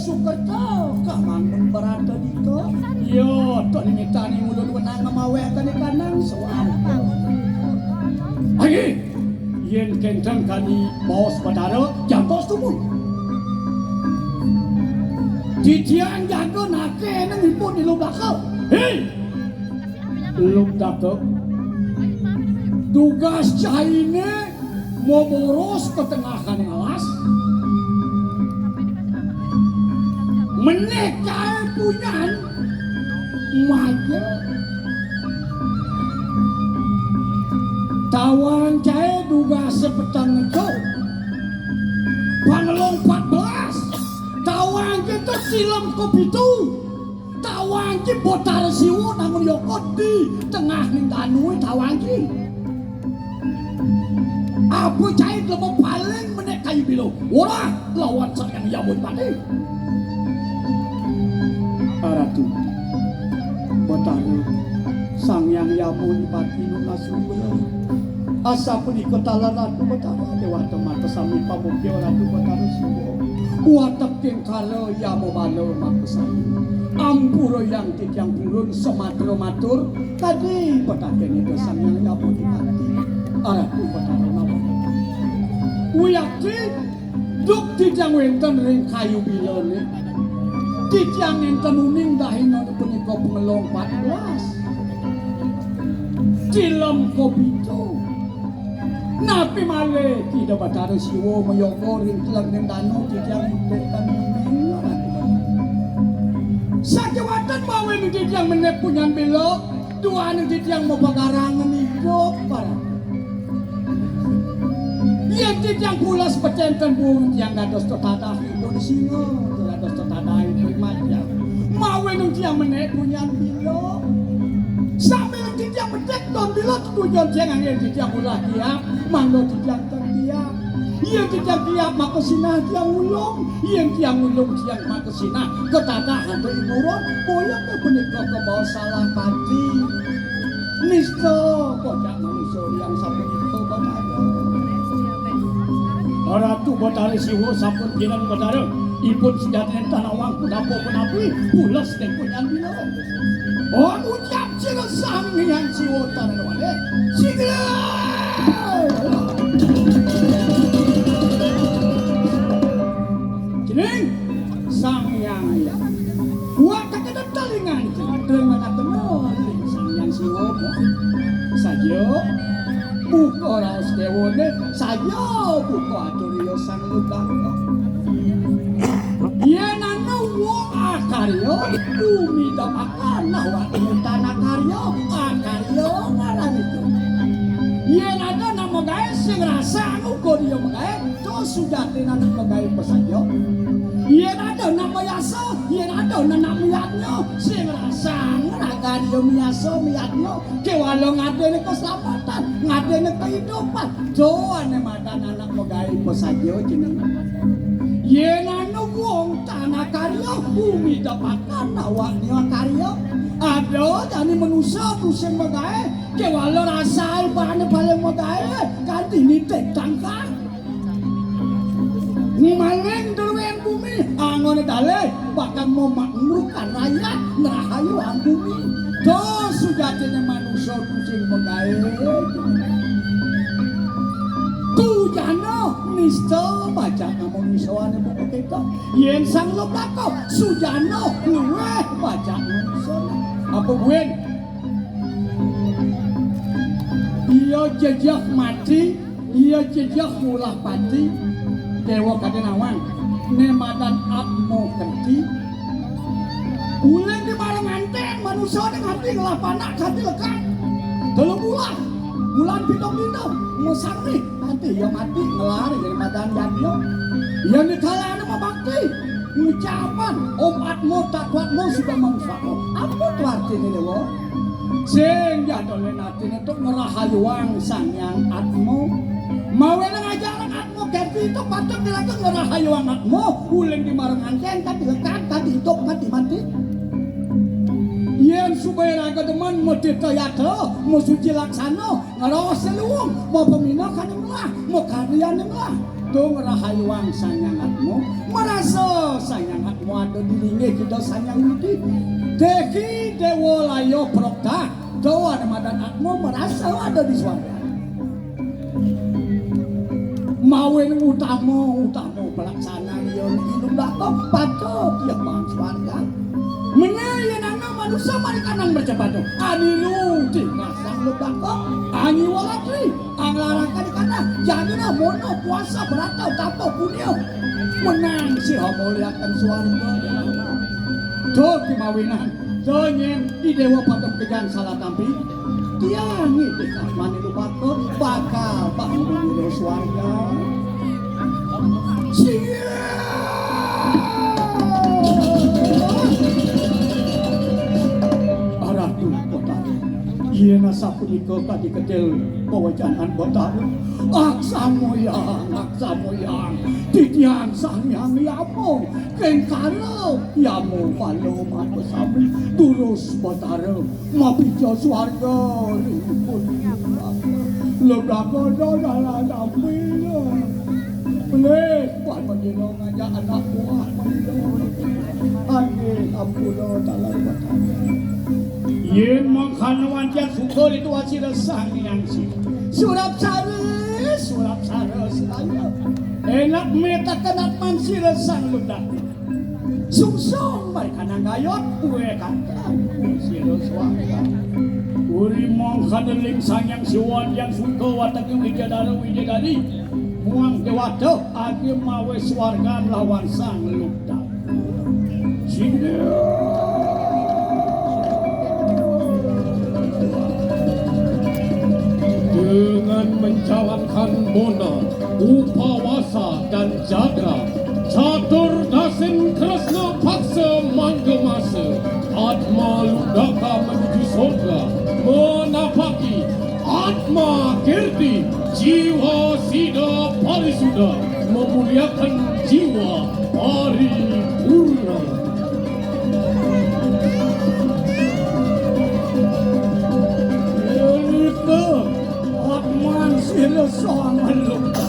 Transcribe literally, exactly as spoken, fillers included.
Sukerta, kamangkun Baratayuda. Ya, to nimitani ulun wenang ngamawekané kanang soal. Ayo, yén kénten kadi baos Batara, jantos tumun. Titiang jaga nakénang ipun di Lubdaka. Hei! Lubdaka. Dugas cainé maboros ka tengahaning alas. Menék cai punyan maja. Tawang cai dugasé peteng ento. Pangelong empat belas. Tawang kita silem kapitu. Tawang ki Batara Siwa nangun yokot di tengah ning danu tawang ki. Apa cai lema paling menék kayu bilo. Ora lawan Sang Hyang Yamadipati. Ratu. Batara Sang Hyang Yamadipati nunas rula. Asapunika taler Ratu Batara Déwata Martasami pamungkir Ratu Batara Siwa. Wateking kala Yama Bala makasami. Ampura yang titiang purun samatra matur kadi petakénipun Sang Hyang Yamadipati. Ratu Batara Nawa. Wiakti duk titiang wénten ring kayu bilané. Titiang nénten uning dahina punika pangelong empat belas. Silem kapitu. Napi malih Ida Batara Siwa mayoga ring telenging danu titiang muputkan uning. Sajawaten mawinan titiang menék punyan bila, duaning titiang mapagarang idup, para. Yén titiang pules peténten buung tiang dados tetadah ipun singa, dados tetadah ipun maja. Mawinan tiang menék punyan bila. Sambil titiang menék don bila tetujon tiang anggén titiang ulah tiang, mangda titiang tertiang. Yén titiang tiang maka sinah tiang ulung, yén tiang ulung tiang maka sinah ketadah antuk iburon, boya ké punika kebaos salah pati. Nista kocak manusa yang sapunika Batara. Ratu Batara Siwa sampun kinten Batara, ipun sujatiné tan nawang punapa-punapi, pules ning punyan bila. Oh, ucap sira Sang Hyang Siwa Tananuwala. Sira. Jeneng Sang Hyang Hyang. Buat kakedet talingan jeneng manakena Sang Hyang Siwa. Saja buka raos déwané, saja buka atur iya Sang Lubdaka. Yén ana wong akarya, bumi depakan awak tan akarya, akarya ngaran itu. Yén ada anak magaé sing ngrasang uga dia magaé, to sujatiné anak magaé pasaja. Yén ada anak mayasa, yén ada anak miyadnya, sing ngrasang ragan dia miyasa, miyadnya, kéwala ngadéné kaslamatan, ngadéné kahidupan. To ané madan anak magaé pasaja jeneng. Yén ana wong tan akarya, bumi depakan awakné akarya. Ada jani manusa tusing magaé, kéwala rasa ibané paling magaé, kanti nitih tangkar. Maling druwén bumi, angoné dalih bakal memakmurkan rakyat, ngrahayuang bumi. To sujatiné manusa tusing magaé. Tujana nista bacana manusané buka kéto. Yén Sang Lubdaka sujana luwih bacana manusané. Apa buin? Iya jejeh mati, iya jejeh ngulah pati. Déwa kadén nawang, né madan Atma Kerti. Uling di marang ngantén, manusané nganti ngelah panak, nganti lekad. Telung bulan, bulan pitung dina, masarih, nganti iya mati, ngelar, yén madan yadnya. Yén di kalané mabakti, ngucapan, Om Atma, Tatwatma, Sudamang Swaha. Apa to artiné, Déwa? Sing jadolin atiné untuk ngrahayuang Sang Hyang Atma. Mawinan ngajarang Atma Kerti to patut dilaga ngrahayuang Atma, uling di marang ngantén, kadi lekad, kadi idup, kadi mati. Yén suba iraga demen matita yatra, masuci laksana, ngraos luung, mapamina kané melah, makaryané melah. Ngrahayuang Sang Hyang Atma, marasa Sang Hyang Atma ada di linggih Ida Sang Hyang Widhi. Dèwi Déwa Laya Prokta, dawa madan Atma, marasa ada di swarga. Mawin utama, utama pelaksanaan iya niki lumbaka patut ya bang swarga. Menawi yen ana manusa mari kanang mercapada. Anilu tinasang lumbaka, anyi walatri, anglarakan kana, janina mono puasa berata tapa punya. Menang siha muliakan swarga. Tuh kimawinan, tuh nyen, i dewa patut kejang salah tampi. Tiang nitih kasmane lumbaka bakal bangun ira swarga. Sing Aratu Batara. Yen asapunika kadi kedel pawacanan Batara. Aksamoyang, aksamoyang. Titiang Sang Hyang Yama. Kengkara Yama Bala Marga Sami. Durus Batara. Mapija swarga ringkun. Leblakana dalan ampina. Pelih, Pak Mandira ngajak anak buah Mandira. Anggih, ampuna taler batang. Yen mangkana wancak suka ritual sira Sang Hyang Sira. Surap sare, surap sare sedaya. Enak metaken atman sira Sang Lundati. Sungsung mari kanang gayut, kue kantang, sira swarga. Uri mangkana ling Sang Hyang Siwa yang suka watake widadara widadari. Muang dewata agi mawe swargan lawan Sang Lundati. Sini. Dengan menjalankan bona, upawasa dan jaga, catur dasin kresna paksa mangga masa, Atma Lundaka menuju surga, menapaki Atma Kirti, jiwa sida parisuda, memuliakan jiwa paripurna. Nika, Atman sira sangan lupa.